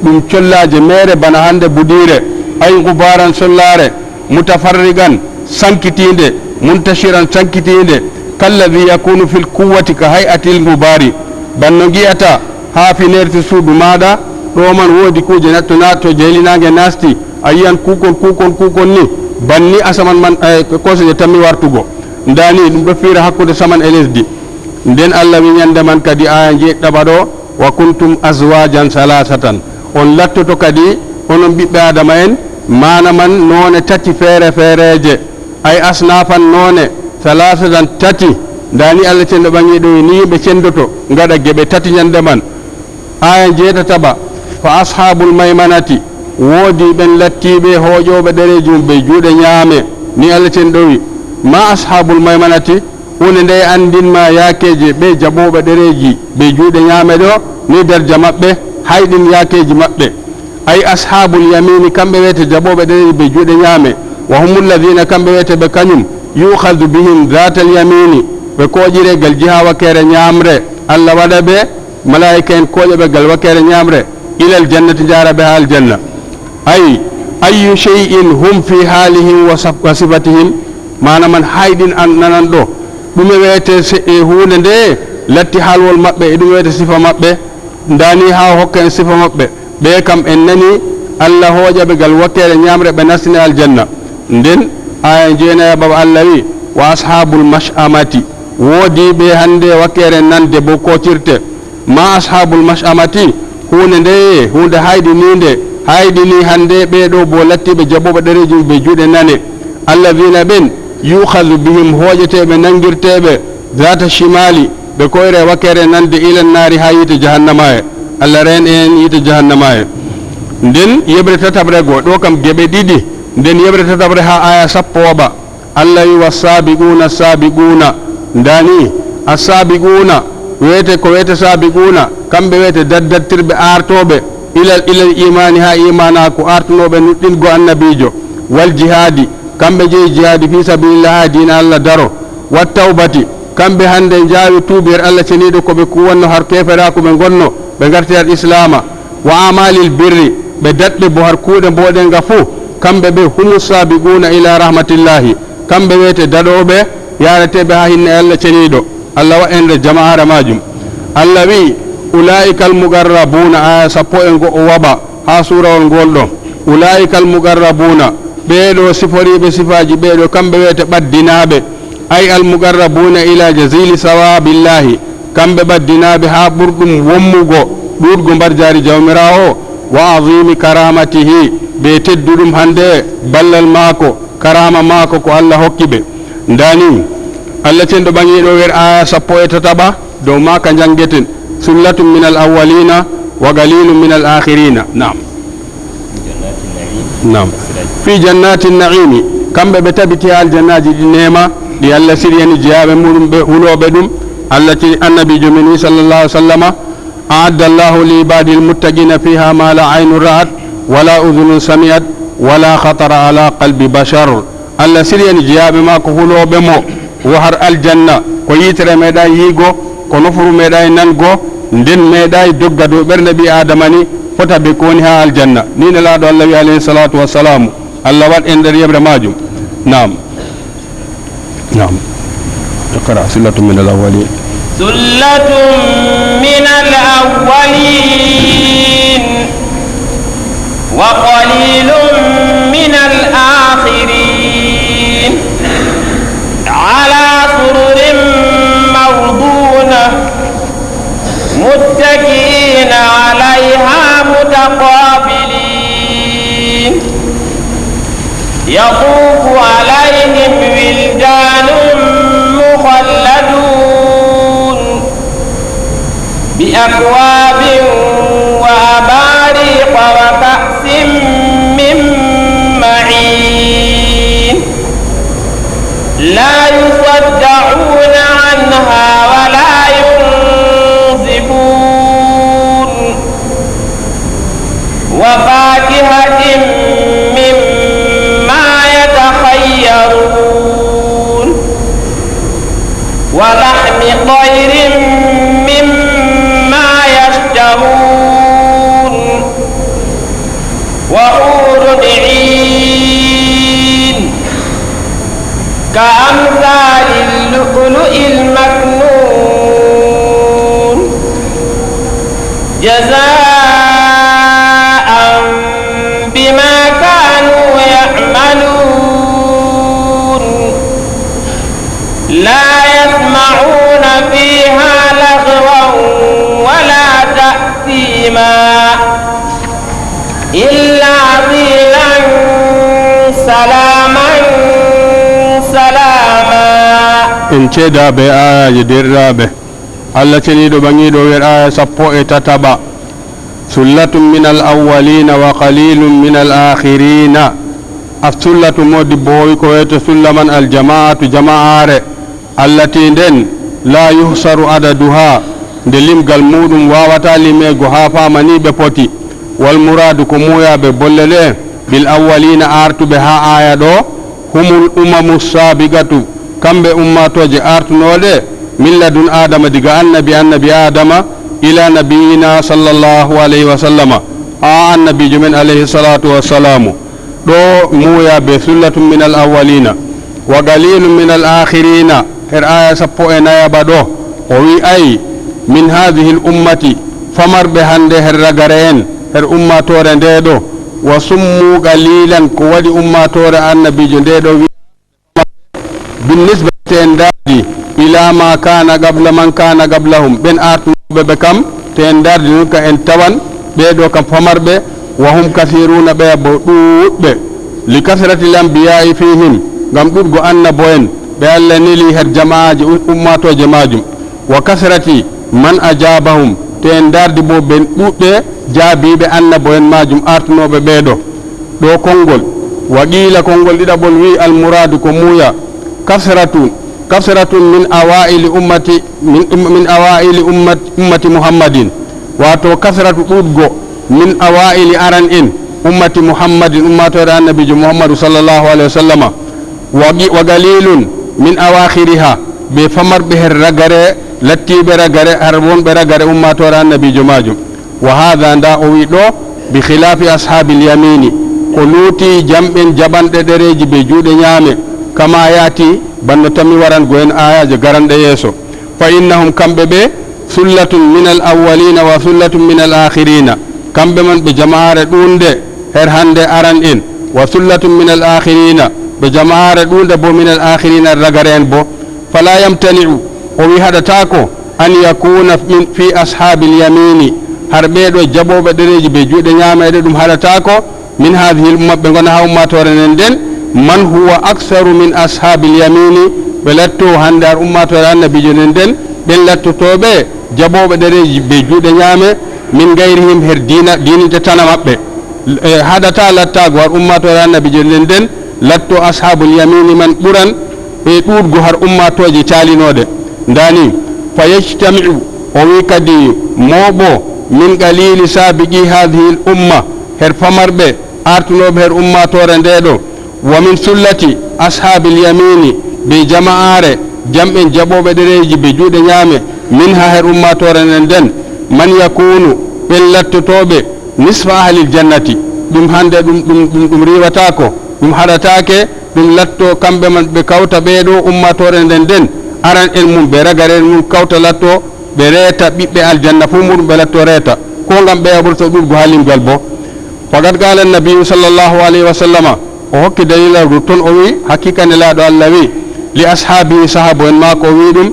ɗum collaaje meere bana hande budiire, ay gubaran sollaare, mutafarriqan sankitiinde, muntashiran sankitiinde, kalladhi yakunu fil kuwwati ka hay'atil gubari, banno ngi'ata ha finerti suudu maaɗa, ɗo man woodi kuuje natto naatto jeyli naange naasti, a yi'an kuukon, kuukon, kuukon ni, banni asaman man, eh, kooseeje tammi wartugo. Ndaa ni, ɗum ɗo fiira hakkunde saman e lesdi. Nden Allah wi ñande man kadi, aya njeeɗiɗaɓa ɗo, "Wa kuntum azwajan salasatan." On lattoto kadi, onon ɓiɓɓe Adama en, maana man noone tati feere feereeje, ay asnafan noone, salasatan tati. Ndaa ni Allah cenɗo ɓaŋi ɗo ni yimɓe cendoto, ngaɗa geɓe tati ñande man. Aya njeeɗiɗaɓa, fa ashabul maymanati, woodi ɓen lattiiɓe hooƴooɓe ɗereeji mum be juuɗe ñaame, ni Allah cenɗo wi, ma ashabul maymanati, huunde nde anndin ma yaakeeje ɓe jaɓooɓe ɗereeji be juuɗe ñaame ɗo, ni darja maɓɓe, hayɗin yaakeeji maɓɓe. Ay ashabul yamini, kamɓe wiyete jaɓooɓe ɗereeji be juuɗe ñaame, wa humul ladhina, kamɓe wiyete ɓe kañum, yu'khadhu bihim dhatal yamini, ɓe kooƴire gal jiha wakeere ñaamre, Allah waɗa ɓe Malaa'ika en kooƴa ɓe gal wakeere ñaamre, ilal jannati, njaara ɓe haa aljanna. Ay, ayyu shay'in hum fi halihim wa saf-, wa sifatihim, maana man hayɗin an nanan ɗo. Ɗume wiyetee se-, e huunde nde latti haalwol maɓɓe, e ɗume wiyetee sifa maɓɓe? Ndaa ni haa o hokka en sifa maɓɓe. Ɓe kam en nani Allah hooƴa ɓe gal wakkeere ñaamre, ɓe nastine aljanna. Nden aaya jeenayaɓaɓa Allah wi, "Wa ashaabul mash'amati", woodi ɓe hannde wakkeere nande bo kootirte. Ma ashaabul mash'amati, huunde ndeye, huunde hayɗiniinde, hayɗini hannde ɓee ɗoo bo lattiiɓe jaɓuɓe ɗereeji be juuɗe nane. Alladhina ɓen, yu'khadhu bihim, hooƴeteeɓe, nangirteeɓe, dhata shimali, ɓe koyre wakere nande ila naari haa yiite jahannama e. Allah reen en yiite jahannama e. Nden yeɓre tataɓre go, ɗo kam geɓe ɗiɗi. Nden yeɓre tataɓre haa aya sappo waɓa. Allah wi, "Wassaabiquuna, saabiquuna." Ndaa ni, assaabiquuna, wiyete ko wiyete saabiquuna, kamɓe wiyete daddattirɓe aartooɓe ilal, ilal iimaani, haa iimaanaaku, aartunooɓe nuɗɗingo annabiijo, wal jihaadi, kamɓe jeyi jihaadi fii sabiilillah, haa diina Allah daro, wat tawbati, kamɓe hannde njaawi tuubi her Allah ceniiɗo ko ɓe kuwanno har keeferaaku ɓe ngonno, ɓe ngarti har islaama. Wa amalil birri, ɓe daɗɓe bo har kuuɗe mbooɗenga fuu, kamɓe ɓe humu saabiquuna ila rahmatillahi, kamɓe wiyete daɗooɓe yaareteeɓe haa hinne Allah ceniiɗo. Allah wa en nder jama'aare maajum. Allah wi'i, "Ulaa'ikal muqarrabuuna," aya sappo e go'o waɓa haa suurawol ngol ɗo. "Ulaa'ikal muqarrabuuna," ɓee ɗo siforiiɓe sifaaji ɓee ɗo, kamɓe wiyete ɓaddinaaɓe. Ay al muqarrabuuna ila jazili sawaabillahi, kamɓe ɓaddinaaɓe haa ɓurɗum wommugo ɗuuɗgo mbarjaari Jawmiraawo, wa azimi karamatihi, be tedduɗum hannde ballal maako, karaama maako ko Allah hokki ɓe. Ndaa ni, Allah cenɗo ɓaŋiiɗo wer aya sappo e tataɓa, dow maaka njanngeten, "Sullatun minal awwalina, wa qalilun minal akhirina." Naam. Naam. Fi jannati naimi, kamɓe ɓe tabiti haa aljannaaji ɗi neema, ɗi Allah siriyani jeyaaɓe muɗum ɓe hulooɓe ɗum. Allah ci annabiijo men wi sallallahu alaihi wasallama, "A'adda Allahu li ibadil muttaqina fiha ma la aynun ra'at, wala udhunun sami'at, wala khatara ala qalbi bashar." Allah siriyani jeyaaɓe maako hulooɓe mo wo har aljanna, ko yitere meeɗaay yiigo, ko nofuru meeɗaay nango, nden meeɗaay dogga dow ɓernde ɓii Aadama ni, fota be ko woni haa aljanna. Ni Nelaaɗo Allah wi alayhi salatu wassalamu, Allah waɗ en nder yeɓre maajum. Naam. Naam. Iqra, sullatun minal awwalin. ثلة من الأولين وقليل من الآخرين على سرر موضونة متكئين عليها متقابلين يطوف عليهم ولدان مخلدون بأكواب وأباريق وكأس من معين لا يصدعون عنها ولا ينزفون وفاكهة مما يتخيرون ولحم طير مما يشتهون وحور عين كأمثال اللؤلؤ المكنون جزاء بما كانوا يعملون لا يسمعون فيها لغوا ولا تأثيما إلا قيلا سلاما سلاما. En ceeda be aayaji derɗiraaɓe. Allah ceniiɗo ɓaŋiiɗo wer aya sappo e tataɓa. Sullatun minal awwalina wa qalilun minal akhirina. As-sullatu, modibbo o wi ko wiyete sulla man, al jama'atu, jama'aare. Allati nden, la yuhsaru adaduha, nde limgal muɗum wawata limeego haa faama ni ɓe poti. Wal muradu, ko muuya be bolle ɗe, bil awwalina, artuɓe haa aya ɗo, humul umamu sabiqatu, kamɓe ummatooje artunooɗe, min ladun Adama, diga annabi, annabi Adama, ila nabiyina sallallahu alayhi wa sallama, haa annabiijo men alayhi salatu wassalamu. Ɗo muuya be sullatun minal awwalina, wa qalilun minal akhirina, Her aya sappo e nayaɓa ɗo, o wi ay, min hadhihi l ummati, famarɓe hande her ragare en, her ummatore nde ɗo, wa summu qalilan, ko waɗi ummatore annabijo nde ɗo wi, bin nisbati tendardi, ila ma kana qabla man kana qablahum, ɓen artunoɓe ɓe kam, tendardi nun ka en tawan, ɓe ɗo kam famarɓe, wa hum kathiruna, ɓeya bo ɗuuɗɓe, li kathrati l anbiyai fihim, ngam ɗuɗgo annabo en, ɓe Allah neli her jama'aaji um-, ummatooje maajum. Wa kathrati man ajabahum, tendardi bo ɓen ɗuuɗɓe jaabiiɓe annabo en maajum artunooɓe ɓee ɗo. Ɗo konngol, wa qiila konngol ɗiɗaɓol wi'i, al muraadu ko muuya, kathratun, kathratun min awaa'ili ummati, min, min awaa'ili ummat-, ummati Muhammadin. Waato kasratu ɗuuɗgo min awaa'ili aran en ummati Muhammadin, ummaatoore Annabiijo Muhammadu sallallahu alayhi wa sallama, wa qi-, wa qalilun min awaakhiriha, ɓe famarɓe her ragare, lattiiɓe ragare, har wonɓe ragare ummaatoore Annabiijo maajum. Wa haadha, nda o wi ɗo, bi khilaafi ashaabil yamini, ko luuti jam'en jaɓanɗe ɗereeji ɓe juuɗe ñaame, kama yaati, bano tammi warango en aayaaje garanɗe yeeso. Fa innahum, kamɓe ɓe, sullatun min al awwalina wa sullatun min al akhirina. Kamɓe man ɓe jamaare ɗuunde her hande aran en, wa sullatun min al akhirina, ɓe jamaare ɗuunde bo min al akhirina, ragare en bo. Fala yamtani'u, o wi haɗataako, an yakuna min fi ashabil yamini, har ɓee ɗo jaɓooɓe ɗereeji ɓe juuɗe ñaameeɗe ɗum haɗataako, min hadhihi l umma, ɓe ngona ha ummatore nden nden, man huwa aktharu min ashabil yamini, ɓe latto hande har ummatore Annabiijo nden nden, ɓen lattotooɓe jaɓooɓe ɗereeji ɓe juuɗe ñaame, min gayrihim, her diina, diininte tana maɓɓe. E, haɗata lattaago har ummatore Annabiijo nden nden, latto ashabul yamini man ɓuran ɓe ɗuuɗgo har ummatooje caalinooɗe. Ndani, fa yajtami'u, o wi kadi, mooɓo min qalili sabiqi hadhihi l umma, her famarɓe artunooɓe her ummaatoore nde ɗo, wa min sullati ashabil yamini, be jama'aare jam'en jaɓooɓe ɗereeji be juuɗe ñaame, minha, her ummaatoore nden nden, man yakunu, ɓen lattotooɓe nisfa ahlil jannati, ɗum hande ɗum, ɗum, ɗum, ɗum riiwataako, ɗum haɗataake, ɗum latto kamɓe man ɓe kawta ɓee ɗo ummaatoore nden nden, aran en mum, ɓe ragare en mum kawta latto, ɓe reeta ɓiɓɓe aljanna fuu muɗum ɓe latto reeta, ko ngam ɓeya ɓurto ɗuɗgo haa limgal bo. Faqad qaala annabiyyu sallallahu alayhi wa sallama, o hokki dalilaaru ton, o wi, haqiiqa Nelaaɗo Allah wi, li ashaabihi, sahaabo en maako, o wi ɗum,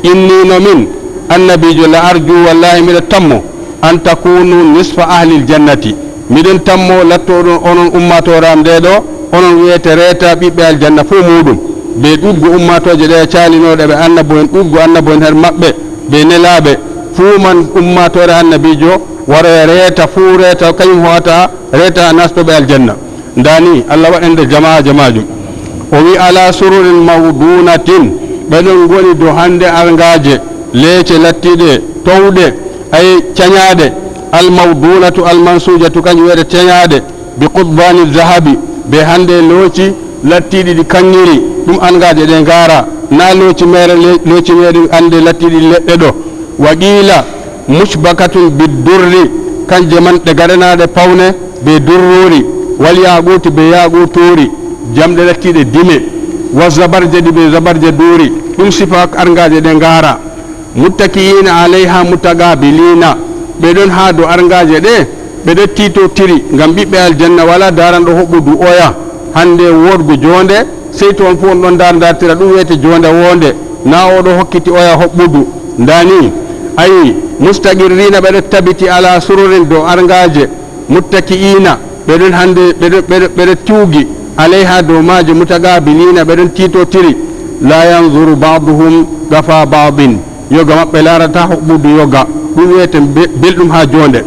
inni no min, annabiijo, la arju, wallahi miɗo tammo, an takunu nisfa ahlil jannati, miɗon tammo lattoɗon onon ummaatoore am nde ɗo, onon wi'ete reeta ɓiɓɓe aljanna fuu muuɗum, be ɗuɗgo ummaatooje ɗe caalinooɗe ɓe annabo en, ɗuɗgo annabo en her maɓɓe, be nelaaɓe, fuu man ummaatoore annabiijo waroya reeta, fuu reeta, kañum ho'ata reeta nastoɓe aljanna. Nda ni, Allah waɗande jama'aaje maajum. O wi, ala sururin mawdunatin, ɓe ɗon ngoni dow hande arngaaje, leece lattiiɗe towɗe, ay cañaaɗe, al mawdunatu al mansujatu, kanjum wiyete cañaaɗe, bi qutbani zahabi, be hande looci lattiiɗi ɗi kaŋŋiri, ɗum arngaaje ɗe ngaara, na looci meere, le-, looci meere hande lattiiɗi leɗɗe ɗo. Wa qiila, mushbakatun biddurri, kanje man ɗe gaɗanaaɗe pawne be durruri, wal yaquti be yaquturi, jamɗe lattiiɗe dime, wa zabarjadi be zabarjaduri, ɗum sifa arngaaje ɗe ngaara. Muttaki'ina alayha mutaqabilina, ɓe ɗon haa dow arngaaje ɗe, ɓe ɗon tiitotiri, ngam ɓiɓɓe aljanna walaa daaranɗo hoɓɓudu oya, hande woodgo joonde, sey to on fuu on ɗon daar-, daartira, ɗum wi'ete joonde woonde, na o ɗo hokkiti oya hoɓɓudu. Nda ni, ayi, mustaqirrina, ɓe ɗo tabiti, ala sururin, dow arngaaje, muttaki'ina, ɓe ɗon hande, ɓe ɗon, ɓe ɗon, ɓe ɗon tuugi, alayha, dow maaje, mutaqabilina, ɓe ɗon tiitotiri, la yanzuru ba'duhum qafa ba'din, yoga maɓɓe laarata hoɓɓudu yoga, ɗum wi'ete be-, belɗum haa joonde.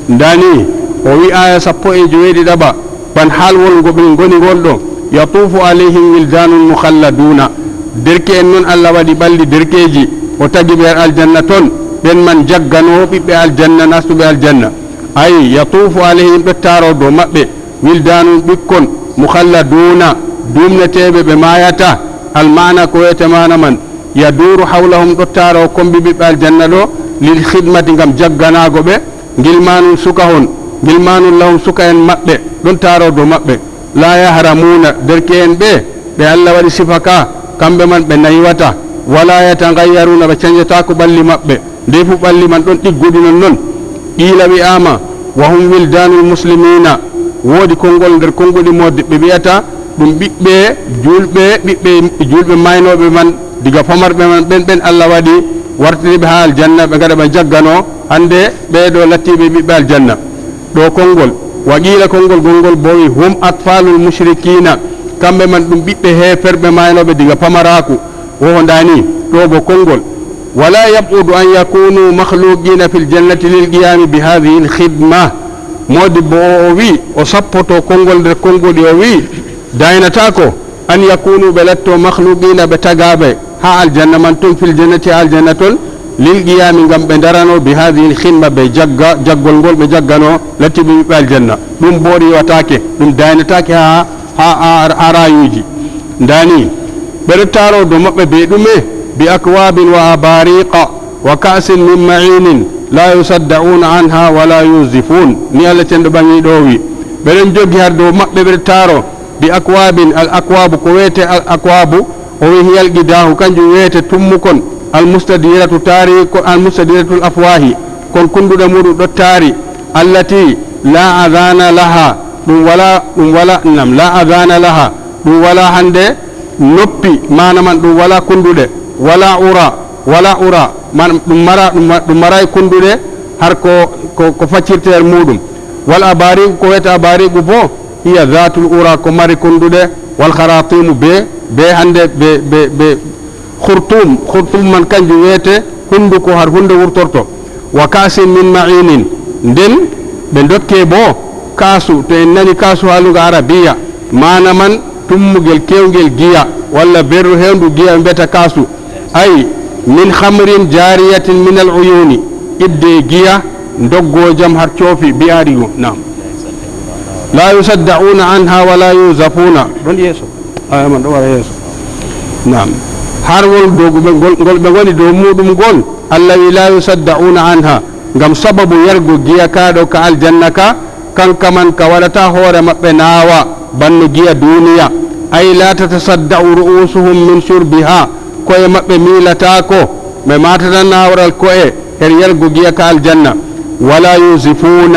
Nda ni, o wi aya sappo e joweeɗiɗaɓa, ban halwol ngo ɓe ngoni ngol ɗo, yatufu alayhim wildanun mukhalladuna. Derke'en non Allah waɗi ɓalli derkeeji, o tagi ɓe aljanna ton, ɓen man jaggano ɓiɓɓe aljanna, nastuɓe aljanna. Ay, yatufu alayhim, ɗo taaro dow maɓɓe, wildanun, ɓikkon, mukhalladuna, dumneteeɓe, ɓe maayata. Al maana, ko wiyete maana man, yaduru hawlahum, ɗo taaro kombi ɓiɓɓe aljanna ɗo, lil khidmati, ngam jagganaago ɓe, ngilmanun sukahun, ngilmanun lahum, suka en maɓɓe, ɗon taaro dow maɓɓe. La yahramuna, derke'en ɓe, ɓe Allah waɗi sifa ka, kamɓe man ɓe naywata, ولا يتغيرون, ɓe cañjataako ɓalli maɓɓe, nde fu ɓalli man ɗon ɗigguɗi non non. Qiila, wi'aama, وهم ولدان المسلمين, woodi konngol nder konnguɗi moodibɓe, ɓe wi'ata ɗum ɓiɓɓe juulɓe, ɓiɓɓe juulɓe maaynooɓe man, diga famarɓe man ɓen, ɓen Allah waɗi wartiri ɓe haa aljanna, ɓe ngara ɓe jaggano, hannde ɓee ɗo lattiiɓe ɓiɓɓe aljanna. Ɗo konngol. Wa qiila, konngol gonngol bo wi, هم أطفال المشركين, kamɓe man ɗum ɓiɓɓe heeferɓe maaynooɓe diga pamaraaku. Woho ndaa ni, ɗo bo konngol. ولا يبعد أن يكونوا مخلوقين في الجنة للقيام بهذه الخدمة. Moodibbo o, o wi, o sappoto konngol nder konnguɗi, o wi, daynataako, أن يكونوا, ɓe latto, مخلوقين, ɓe tagaaɓe, haa aljanna man ton, في الجنة, haa aljanna ton, للقيام, ngam ɓe ndarano, بهذه الخدمة, ɓe jagga, jaggol ngol ɓe jaggano, lattiiɓe ɓiɓɓe aljanna. Ɗum bo riiwataake, ɗum daynataake haa, haa, haa, haa raayuuji. Ndaa ni, ɓe ɗo taaro dow maɓɓe bee ɗume? بأكواب وأباريق وكأس من معين لا يصدعون عنها ولا ينزفون. Ni Allah cenɗo ɓaŋiiɗo o wi. Ɓe ɗon jogi har dow maɓɓe, ɓe ɗo taaro, بأكواب, al akwaabu, ko weete al akwaabu, o wi, هي القداح, kanjum weete tummukon, المستديرة, taari ko, المستديرة الأفواه, kon kunnduɗe muuɗum ɗo taari, التي لا أذان لها, ɗum walaa, ɗum walaa, nam, لا أذان لها, ɗum walaa hannde noppi, maana man ɗum walaa kunnduɗe, ولا أرى, ولا أرى, man, ɗum mara, ɗum ma-, ɗum maraay kunnduɗe, har ko, ko, ko faccirte her muuɗum. والأباريق, ko wiyata abaariqu bo, هي ذات الأرى, ko mari kunnduɗe, والخراطيم, be, be hannde, be, be, be khurtum, khurtum man kanjum wiyete hunnduko har hunnde wurtorto. وكأس من معين, nden ɓe dokke bo kaasu, to en nani kaasu haa luga arabiya, maana man tummugel keewngel giya, walla berru heewndu giya, ɓe mbiyata kaasu. Ay, من خمر جارية من العيون, ibde giya, ndoggo jam har coofi, bi'aari go. Naam. لا يصدعون عنها ولا ينزفون. Ɗon yeeso. Aya man ɗo wara yeeso. Naam. Har wol dow ɓe ngol, ngol ɓe ngoni dow muuɗum ngol, Allah wi, لا يصدعون عنها. Ngam sababu yargo giya ka ɗo ka aljanna ka, kanka man ka waɗata hoore maɓɓe naawa, banno giya duniya. أي لا تتصدع رؤوسهم من شربها. Ko'e maɓɓe miilataako, ɓe maatata naawral ko'e her yargo giya ka aljanna. ولا ينزفون,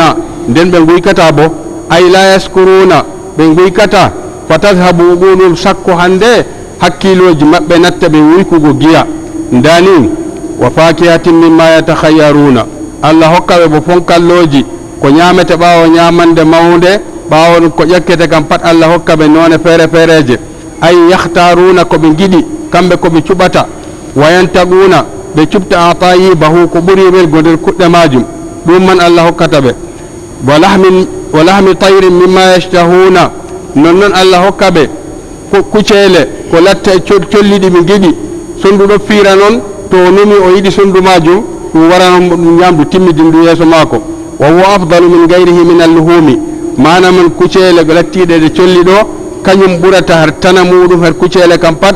nden ɓe nguykata bo. أي لا يسكرون, ɓe nguykata. فتذهب عقولهم, sakko hannde hakkiilooji maɓɓe natta ɓe wuykugo giya. Ndaa ni, وفاكهة مما يتخيرون. Allah hokka ɓe bo ponkallooji, ko nyaamete ɓaawo nyaamande mawnde, ɓaawo ɗum ko ƴakkete kam pat Allah hokka ɓe noone feere-feereeje. أي يختارون, ko ɓe ngiɗi, kamɓe ko ɓe cuɓata. وينتقون, ɓe cuɓta, أطايبه, ko ɓuri welgo nder kuɗɗe maajum. Ɗum man Allah hokkata ɓe. ولحم، ولحم طير مما يشتهون, nonnon Allah hokka ɓe ku-, kuceele, ko latte co-, colli ɗi ɓe ngiɗi. Sonndu ɗo fiira non, to o numi o yiɗi sonndu maajum, ɗum wara non ɗum nyaamdu timmidindu yeeso maako. وهو أفضل من غيره من اللحوم. Maana man kuceele lattiiɗe ɗe colli ɗo, kañum ɓurata har tana muuɗum, har kuceele kam pat,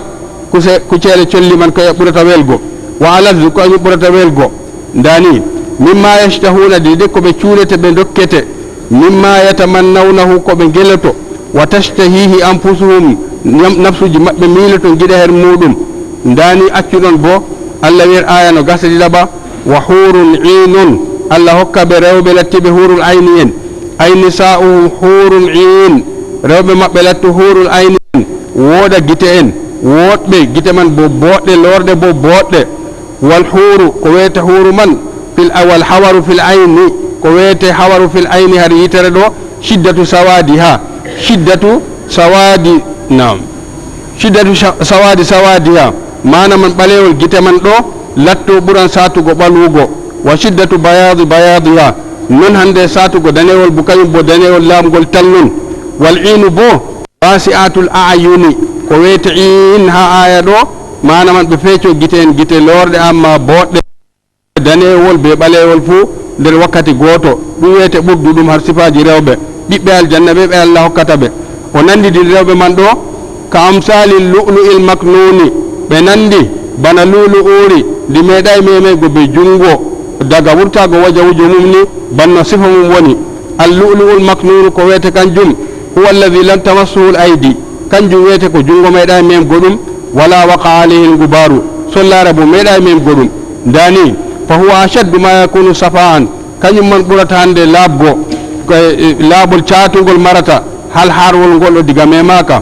kuse-, kuceele colli man ko e ɓurata welgo. وألذ, ko kañum ɓurata welgo. Ndaa ni, مما يشتهون, de, de ko ɓe cuurete, ɓe dokkete. مما يتمنونه, ko ɓe ngeloto. وتشتهيه أنفسهم, nam-, nafsuuji maɓɓe miiloto, ngiɗa her muuɗum. Ndaa ni accuɗon bo, Allah wi'ir aaya no gasa ɗiɗaɓa, وحور عين, Allah hokka ɓe rewɓe lattiiɓe huurul ayni en. أي نساؤهم حور عين, rewɓe maɓɓe latto huurul ayni en, wooɗa gite en, wooɗɓe, gite man bo booɗɗe, loorɗe bo booɗɗe. والحور, ko wiyete huuru man, في ال-، والحور في العين, ko wiyete hawaru fil ayni har yitere ɗo, شدة سوادها, شدة سواد, naam, شدة ش-، سواد سوادها, maana man ɓalewol gite man ɗo, latto ɓuran saatugo ɓalugo, وشدة بياض بياضها, non hannde saatugo danewol bo kañum bo danewol laamgol tal non. والعين bo, واسعة الأعين, ko wiyete iin haa aaya ɗo, maana man ɓe feeco gite en, gite loorɗe amma booɗɗe, danewol be ɓalewol fuu nder wakkati gooto. Ɗum wiyete ɓurduɗum har sifaaji rewɓe, ɓiɓɓe aljanna ɓe, ɓe Allah hokkata ɓe. O nandidiri rewɓe man ɗo, كأمثال اللؤلؤ المكنون, ɓe nandi bana lu'lu'uuri ndi meeɗaay memego be junngo daga wurtaago wajawujo mum ni, banno sifa mum woni. اللؤلؤ المكنون, ko wiyete kanjum, هو الذي لم تمسه الأيدي, kanjum wiyete ko junngo meeɗaay memgo ɗum, ولا وقع عليه الغبار, sollaare bo meeɗaay memgo ɗum. Ndaa ni, fa huwa ashaddu ma yakunu safa'an, kañum man ɓurata hannde laaɓgo, ko e, e, laaɓol caatungol marata hal harwol ngol ɗo diga memaaka.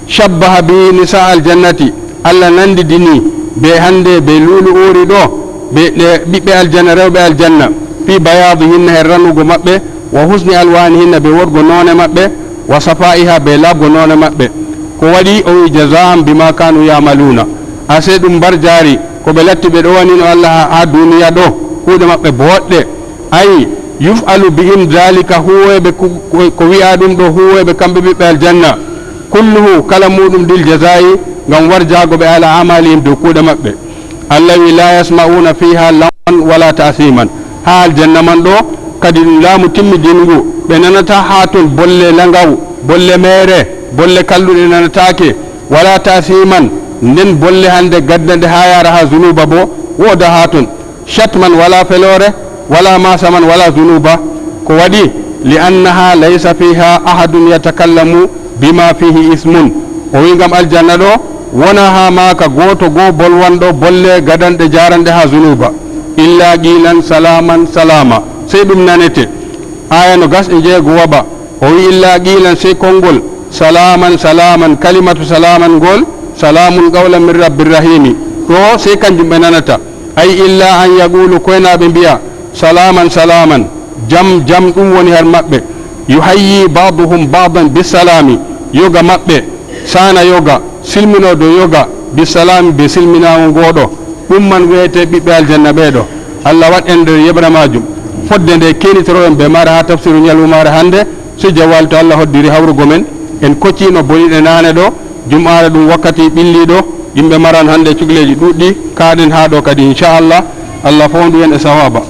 Shabbaha bihi nisa aljannati, Allah nanndidini be hannde be luulu uuri ɗo, be ɗe ɓiɓɓe aljanna, rewɓe aljanna, fi bayaadihinna, her rannugo maɓɓe, wa husni alwaanihinna, be woɗgo noone maɓɓe, wa safa'iha, be laaɓgo noone maɓɓe. Ko waɗi? O wi, jaza'an bima kanu ya'maluuna. Ase ɗum mbarjaari ko ɓe latti ɓe ɗowanino Allah ha, ha duniya ɗo, kuuɗe maɓɓe boɗɗe. Ay, yuf'alu bihim dhalika, huwoyɓe ku-, ko, ko wi'a ɗum ɗo, huwoyɓe kamɓe ɓiɓɓe aljanna, kulluhu, kala muɗum, lil jaza'i, ngam warjaago ɓe ala amalihim, dow kuuɗe maɓɓe. Allah wi, la yasma'una fiha lagwan wala ta'siman. Ha aljanna man ɗo, kadi ɗum laamu timmidingu, ɓe nanata ha ton bolle langaw, bolle meere, bolle kalluɗe nanataake, wala ta'siman, nden bolle hande gaddanɗe ha yaara ha zunuba bo wooda ha ton. Shatman, wala feloore, wala masaman, wala zunuba. Ko waɗi? Li annaha laysa fiha ahadun yatakallamu bima fihi ismun. O wi ngam aljanna ɗo wona ha maaka gooto goo bolwanɗo bolle gadanɗe jaranɗe ha zunuba. Illa qilan salaman salama. Sey ɗum nanete. Aya no gas e jeego waɓa. O wi, illa qilan, sey konngol, salaman, salaman, kalimatu salaman ngol, salamun qawlan min rabbir rahimi. Ɗo sey kanjum ɓe nanata. Ay illa an yaqulu, koyna ɓe mbi'a, salaman, salaman, jam, jam, ɗum woni her maɓɓe. Yuhayyi ba'duhum ba'dan bisalami, yoga maɓɓe, sana yoga, silmino dow yoga, bisalami, be silminawo ngoɗo. Ɗum man wiyete ɓiɓɓe aljanna ɓeeɗo. Allah waɗ en nder yeɓre majum. Fodde nde kenitoroɗen be mare ha tafsiru ñalwumaare hande, so jawali to Allah hoddiri hawrugo men, en koccino boniɗe nane ɗo, jum'aare ɗum wakkati ɓilliɗo, yimɓe maran hande cukleji ɗuɗɗi, kaɗen ha ɗo kadi inchallah. Allah fowndu en e sawaba.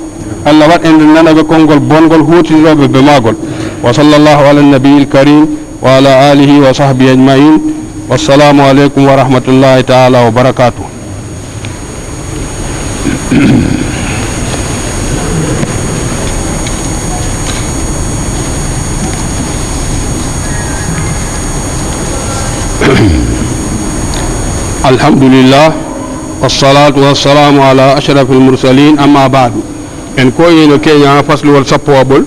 Allah waɗ en nder nanaɓe konngol bongol, hutinirooɓe be magol. Wa sallallahu ala nabiyil karim wa ala alihi wa sahbihi ajma'in. Wassalamu alaikum wa rahmatullahi ta'ala wa barakatuh. Alhamdulillah, wassalatu wassalamu ala ashrafil mursalin, amma ba'du. En koyino keña fasluwol sappowaɓol,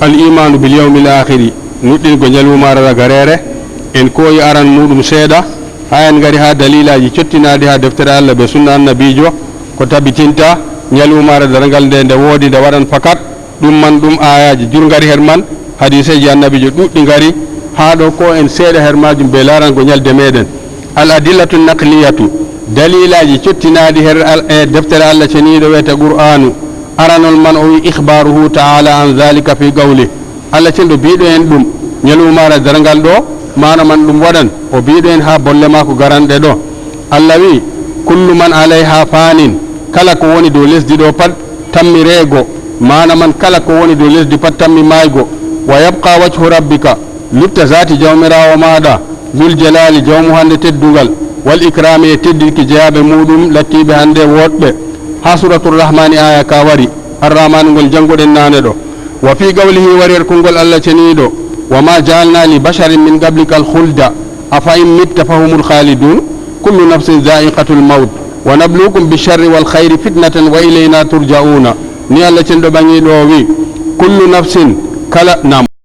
al imanu bil yawmil akhiri, nuɗɗingo ñalwumaare ragarere. En koyi aran muɗum seeɗa, ha en ngari ha dalilaji cottinaɗi ha deftere Allah be sunna annabijo, ko tabitinta ñalwumaare darngal nde, nde woodi, nde waɗan fakat. Ɗum man ɗum ayaji jurngari her man, hadiseji annabijo ɗuɗɗi ngari. Ha ɗo ko en seeɗa her majum be larango ñalde meɗen. Al adillatu naqliyatu, dalilaji cottinaɗi her al-, e deftere Allah ceniɗo wiyete Qur'anu. Aranol man o wi, ikhbaruhu ta'ala an dhalika fi qawli. Allah cenɗo biɗo en ɗum, ñalwumaare darngal ɗo, mana man ɗum waɗan, o biɗo en ha bolle mako garanɗe ɗo. Allah wi, kullu man alayha fanin, kala ko woni dow lesdi ɗo pat tammireego, mana man kala ko woni dow lesdi pat tammi maygo. Wa yabqa wajhu rabbika, lutta zati jawmirawo maɗa, zul jalali, jawmu hande teddungal, wal ikrami, e teddinki jeyaɓe muɗum lattiɓe hande woɗɓe. Ha suratul rahmani aya ka wari, arrahmanu ngol janguɗen nane ɗo. Wa fi qawlihi, wari er konngol Allah ceniɗo, wa ma ja'alna li basharin min qablika al khulda, afa in mitta fahumul khalidun, kullu nafsin dha'iqatul maut, wa nabluukum bisharri wal khayri fitnatan wa ilayna turja'una. Ni Allah cenɗo ɓaŋiɗo o wi, kullu nafsin, kala, nam,